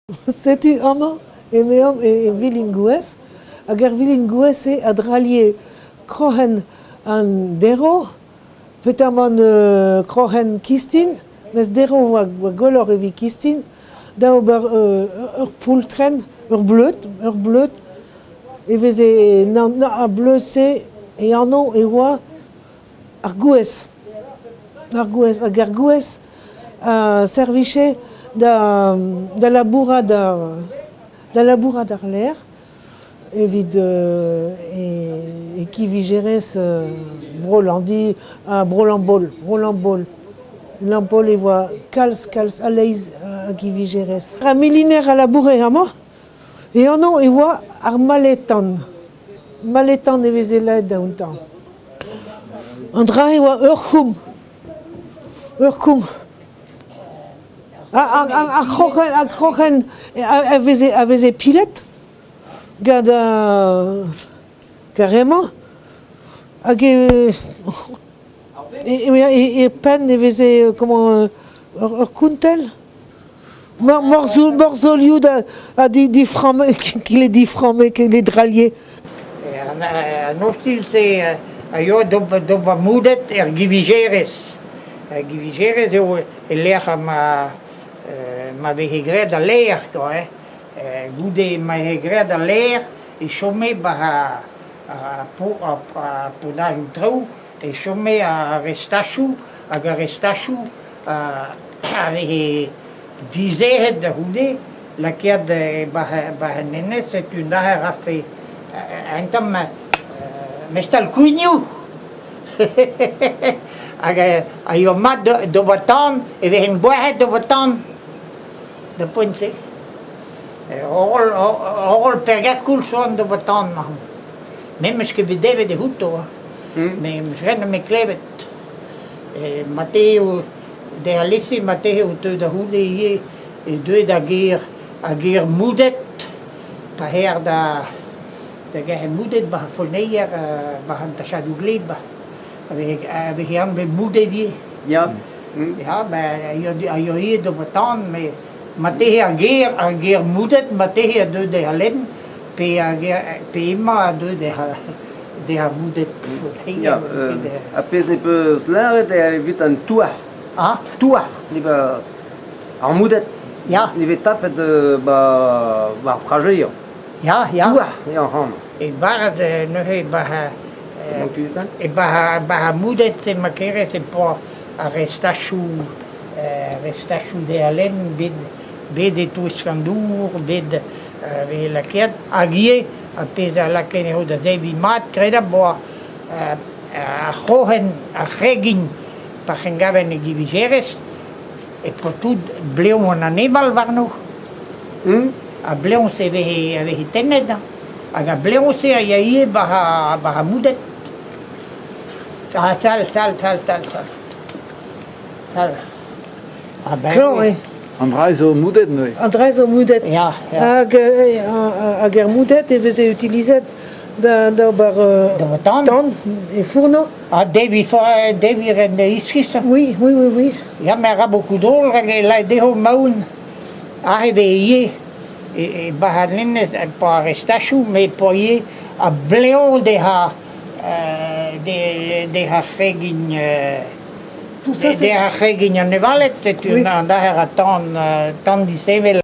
Setu amañ emeomp e vilin gouez, hag er vilin gouez-se a drailhe kroc'hen an derv, peotramant kroc'hen kistin, mes derv oa gwelloc'h evit kistin, da ober ur poultrenn, ur bleud, ur bleud e veze ar bleud-se e anv e oa ar gouez. Ar gouez hag ar gouez a servije da da labourat da labourat ar lec'h evit e kivijerezh Bro-Landi ha Bro-Lambaol. Bro-Lambaol. Lambaol e oa kalz kalz a-leizh a givijerezh. Ar miliner a laboure amañ e anv e oa ar maletan. Maletan e veze lakaet da outañ. An dra e oa ur c'houm. Ur koum. Ar c'hroc'hen, ar kroc'hen a veze, a veze pilet gant gant Hag e, e, e penn e veze comment ur kontell. Morzholioù da ha diframmet, qu'il est diframmet, qu'il est drailhé. An ostilh-se a yoa d'ober mouded er givijerezh. Er givijerezh eo e-lec'h ma ma veze graet al lêr kwa hein. Goude ma veze graet al lêr e chome war ar podajoù traoù e chome ar restachoù hag ar restachoù a veze dizec'het da c'houde lakaet 'ba an enez setu neuze a rafe un tamm mestal kouignoù hag a yoa mat d'ober tan e vezent boazet d'ober tan da poent-se. Horrol peger koulz oan d'ober tan ma. Me 'meus ket bet devet e outo hein. Me 'meus ret 'm klevet. Marteze eo dezhañ alese marteze eo teu da c'houde ivez e deuet da gêr a gêr Mouded pa ec'h da da gêr Mouded 'ba ar foenneier 'ba an tachadoù gleb a veze a veze anvet Mouded ivez. Ya. Ya ben a yoa ivez d'ober tan met marteze ar gêr ar gêr Mouded marteze a deu dezhañ lenn pe ar gêr pe emañ a deu dezhañ dezhañ Mouded. Ya, ar pezh ne peus lâret eo evit an touar. Ah Touar, ne va ar mouded. Ya. Ne vez tapet ba ba ar prajeier. Ya, ya. Touar eo an c'horn. E-barzh neuze 'ba e-barzh 'ba ar mouded-se ma kerez e po ar restachoù restachoù dezhañ lenn bet bet e-touesk an dour, bet veze lakaet hag ivez ar pezh a lakae anezho da zebriñ mat kredabl 'boa ar c'hroc'hen ar c'hregin pa c'hengaven e divijerezh e po tout blev an aneval warno. Ar blev-se e veze a veze tennet hag ar blev-se a ya ivez war ar war ar mouded. Ah sal sal sal sal sal sal. Ah ben Klañv eo. An dra zo mouded neuze. An dra zo mouded. Ya, ya. Hag, hag er mouded e veze utilizet da, da ober Da tan. tan e fourneau. Ah, devi devi ren iskis. Oui, oui, oui, oui. Ya, me ra beaucoup drôle rak e lae dezho maoun. Aze vez ivez e Barralenez pa ar restachoù met pa ivez a blev dezhañ dezhañ c'hregin Tout ça, c'est dezhañ c'hregin anevaled setu Oui. an daer a tan tan disheñvel.